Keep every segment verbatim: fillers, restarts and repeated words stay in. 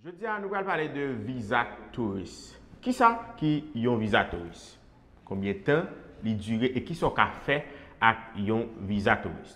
Jodi a, nou pral pale de viza touris. Kisa ki yon viza touris? Konbyen tan li dire e kisa w ka fè ak yon viza touris?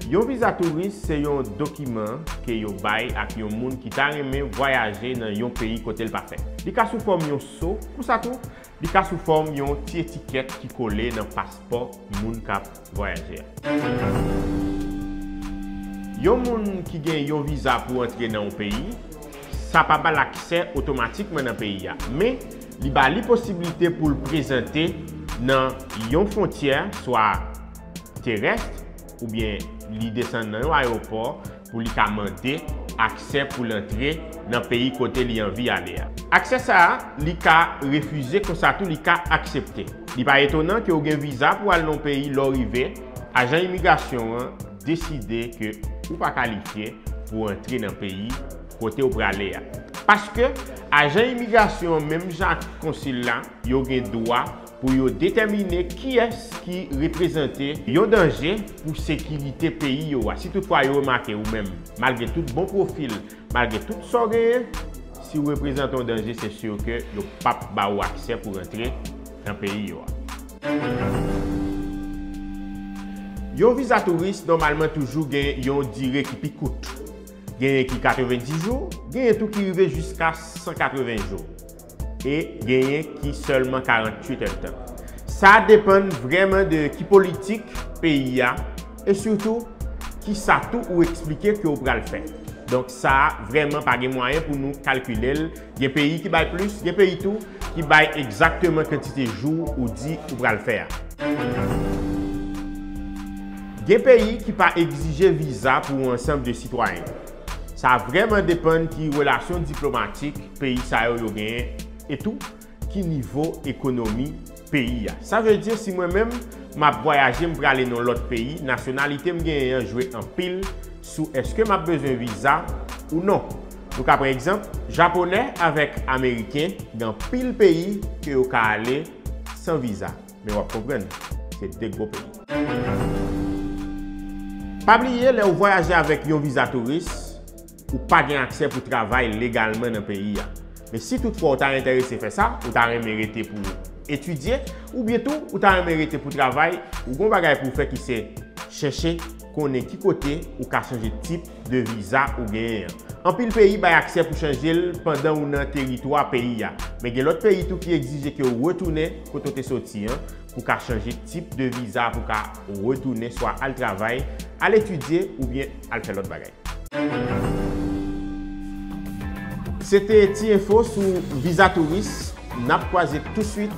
Yon viza touris se yon dokiman ke yo bay ak yon moun ki ta renmen vwayaje nan yon peyi kote l pa fèt. Li ka sou fòm yon so, konsa tou, li ka sou fòm yon ti etikèt ki kole nan paspò moun k ap vwayaje a. Yon moun ki gen yon viza pou antre nan yon peyi, sa pa ba l aksè otomatikman nan peyi a, men li ba li posiblite pou l prezante nan yon fwontyè, swa terès, oubyen li desann nan yon ayewopò pou li ka mande aksè pou l antre nan peyi kote li anvi ale a. Aksè sa a, li ka refize, konsa tou li ka aksepte. Li pa etonan ke w gen viza pou al nan yon peyi, lè w rive, ajan imigrasyon an deside ke ou pa kalifye pou antre nan peyi kote w prale a. Paske ajan imigrasyon an, menm jan ak konsil la, yo gen dwa pou yo detèmine kiyès ki reprezante yon danje pou sekirite peyi yo a. Si toutfwa yo remake ou menm, malgre tout bon pwofil, malgre tout sa w genyen, si w reprezante yon danje, se si ke yo p ap ba ou aksè pou rantre nan peyi yo a. Yon viza touris nòmalman toujou gen yon dire ki pi kout. Genyen ki katrevenndis jou, genyen tou ki rive jiska san katreven jou. E genyen ki sèlman karanntuit èdtan. Sa depann vrèman de ki politik peyi a e sitou kisa tou ou eksplike ke w pral fè. Donk, sa a vrèman pa gen mwayen pou nou kalkile l. Gen peyi ki bay plis, gen peyi tou ki bay egzakteman kantite jou ou di ou pral fè a. Gen peyi ki pa egzije viza pou yon ansanm de sitwayen. Sa vrèman depann ki relasyon diplomatik peyi sa yo yo genyen e tou ki nivo ekonomi peyi a. Sa vle di, si mwen menm m ap vwayaje, m prale nan lòt peyi, nasyonalite m genyen an jwe anpil sou èske m ap bezwen viza ou non. Nou ka pran egzanp, Japonè avèk Ameriken, gen anpil peyi ke yo ka ale san viza. Men w ap konprann, se de gwo peyi. Pa bliye, lè w vwayaje avèk yon viza touris, ou pa gen aksè pou travay legalman nan peyi a. Men si toutfwa w ta enterese fè sa, ou ta renmen rete pou etidye, oubyen tou, ou ta renmen rete pou travay, ou gen yon bagay pou w fè ki se chèche konnen ki kote ou ka chanje tip de viza ou genyen an. Anpil peyi bay aksè pou chanje l pandan ou nan teritwa peyi a. Men gen lòt peyi tou ki egzije ke w retounen kote w te soti an pou ka chanje tip de viza, pou ka retounen swa al travay, al etidye oubyen al fè lòt bagay. Se te ti enfo sou viza touris. N ap kwaze touswit